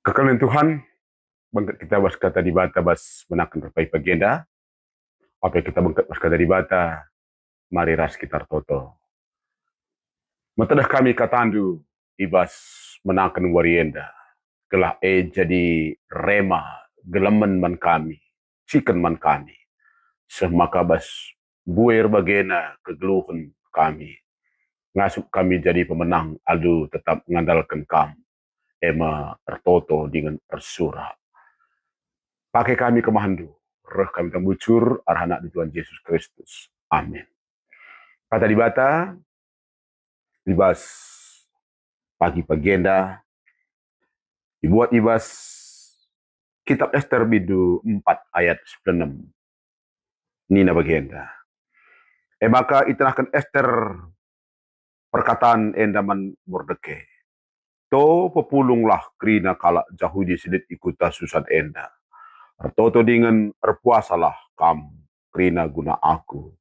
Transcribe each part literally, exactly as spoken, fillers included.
Kekelengen Tuhan, bengket kita bas kata Dibata bas menangken erpagi-pagi enda. Ope kita bengket bas kata Dibata, mari ras kita ertoto. Metedeh kami katandu i bas menangken wari enda, gelah e jadi rema gelemen man kami, ciken man kami, seh maka bas buer bagena kegeluhen kami, ngasup kami jadi pemenang alu tetap ngandalken Kam, e me ertoto dingen ersura. Pake kami kemahenNdu, reh kami tah mbucur arah AnakNdu Tuhan Jesus Kristus. Amin. Kata Dibata i bas pagi-pagi enda ibuat i bas Kitab Ester bindu empat ayat sepuluh enem. Nina bagenda, e maka itenahken Ester perkatan enda man Mordeke. To pepulunglah kerina kalak Jahudi si lit i kuta Susan enda. Ertoto dingen erpuasalah kam kerina guna aku.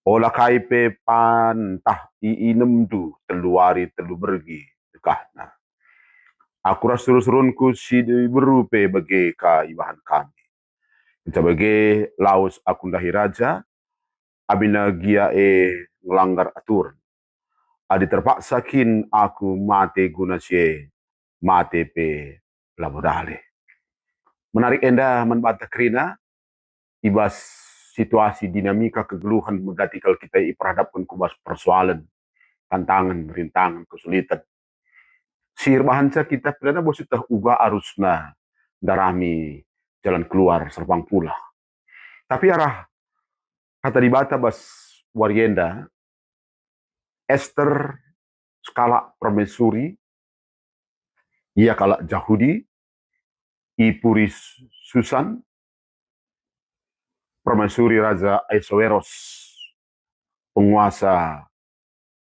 Ola kai pe pantah iinemndu telu wari telu bergi dekahna. Aku ras suruh-suruhenku si diberu pe bage ka ibahan kami. Kenca bage lawes aku ndahi raja, abina gia e ngelanggar aturen. Adi terpaksa kin aku mate guna si e, mate pe labo dalih. Menarik enda man banta kerina, i bas situasi dinamika kegeluhen megati kal kita iperhadapken ku bas persoalen, tantangen, rintangen, kesuliten. Si erbahanca kita pidana bos ieteh uga arusna ndarami jalan keluar serpang pulah. Tapi arah kata Dibata bas wari enda, Ester sekalak permaisuri, ia kalak Jahudi, i puri Susan, permaisuri Raja Ahasuerus, penguasa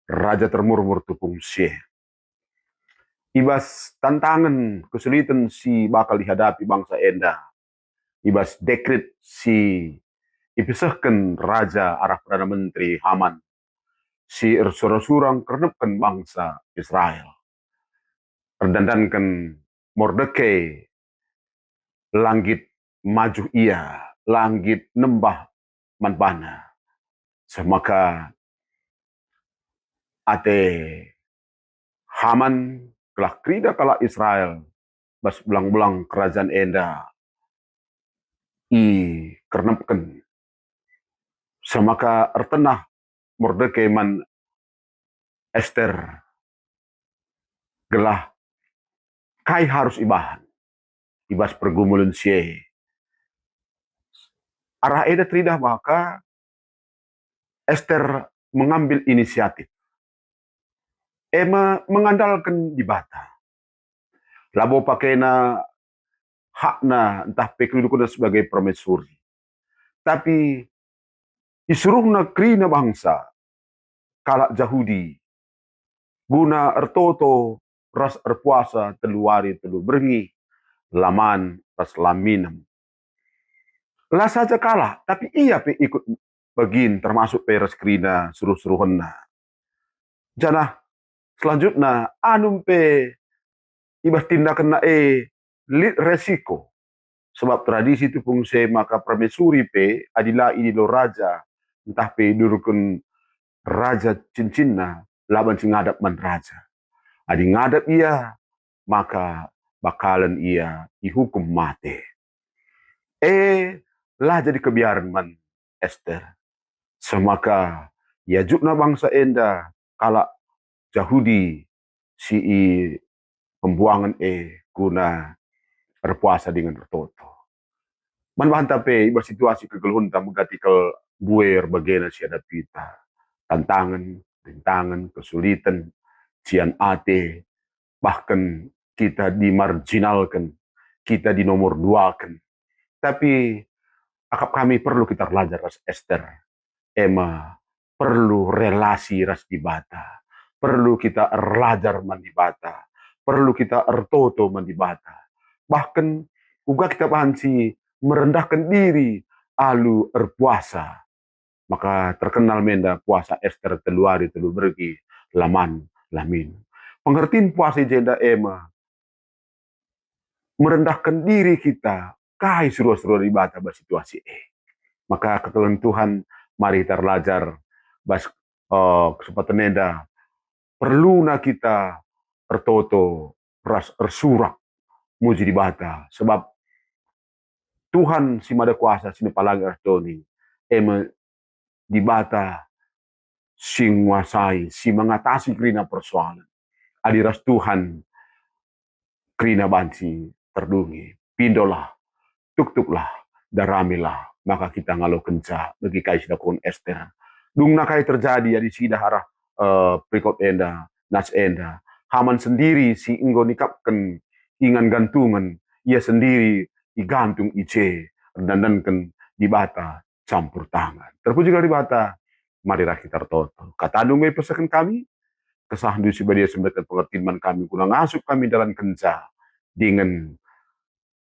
raja termurmur tupung si e. I bas tantangen kesuliten si bakal ihadapi bangsa enda, i bas dekret si ipesehken raja arah Perdana Menteri Haman, si ersura-sura ngkernepken bangsa Israel. Erdandanken Mordeke, la nggit majuh ia, la nggit nembah man bana. Seh maka ate Haman gelah kerina kalak Israel bas belang-belang kerajan enda ikernepken. Seh maka ertenah Mordeke man Ester gelah kai harus ibahan i bas pergumulen si e. Arah enda teridah maka Ester mengambil inisiatif, e me mengandalken Dibata. Labo pakena hakna ntah pe kedudukenna sebagai permaisuri, tapi isuruhna kerina bangsa, kalak Jahudi, guna ertoto ras erpuasa telu wari telu berngi, la man ras la minem. La saja kalak, tapi ia pe ikut bagin, termasuk pe ras kerina suruh-suruhenna. Janah selanjutna, anum pe i bas tindakenna e lit resiko. Sebab tradisi tupung si e maka permaisuri pe adi la idilo raja ntah pe idurken raja cincinna, la banci ngadap man raja. Adi ngadap ia, maka bakalen ia ihukum mate. E, la jadi kebiaren man Ester. Seh maka iajukna bangsa enda kalak Jahudi si i pembuangen e guna erpuasa dingen ertoto. Man banta pe i bas situasi kegeluhenta megati kal buer bagena si iadapita, tantangen, rintangen, kesuliten, cian ate, bahkan kita dimarginalken, kita dinomor duaken. Tapi akap kami perlu kita erlajar ras Ester, e me perlu relasi ras Dibata, perlu kita erlajar man Dibata, perlu kita ertoto man Dibata. Bahkan uga kita banci merendahken diri alu erpuasa. Maka terkenal me enda puasa Ester telu wari telu bergi, la man, la min. Pengertin puasa i jenda e me merendahken diri kita, kai si ruas-ruas Dibata bas situasi e. Maka kekelengen Tuhan, mari kita erlajar bas, eh, kesempatan enda, perluna kita ertoto ras ersurak muji Dibata, sebab Tuhan si Mada Kuasa, si nepalangi ras doni, e me Dibata si nguasai, si mengatasi kerina persoalen. Adi ras Tuhan, kerina banci terdungi. Pindolah, tuktuklah, daramilah, maka kita ngalokenca bagi kai si dilakoken Ester. Dungna kai terjadi adi sidah arah, eh, perikop enda, nas enda. Haman sendiri si enggo nikapken ingan gantungen, ia sendiri igantung i je, erdandanken Dibata campur tangan. Terpujilah Dibata, marilah kita ertoto. KataNdu enggo ipesehken kami, kesahndu si badia si mereken pengertin man kami, guna ngasup kami ndalankenca, dingen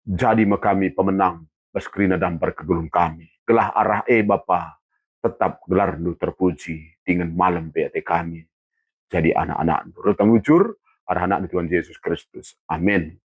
jadi me kami pemenang bas kerina dampar kegeluhen kami. Gelah arah e, Bapa, tetap gelarNdu terpuji, dingen malem pe ate kami jadi anak-anakNdu. Reh kami bujur, arah AnakNdu Tuhan Jesus Kristus. Amin.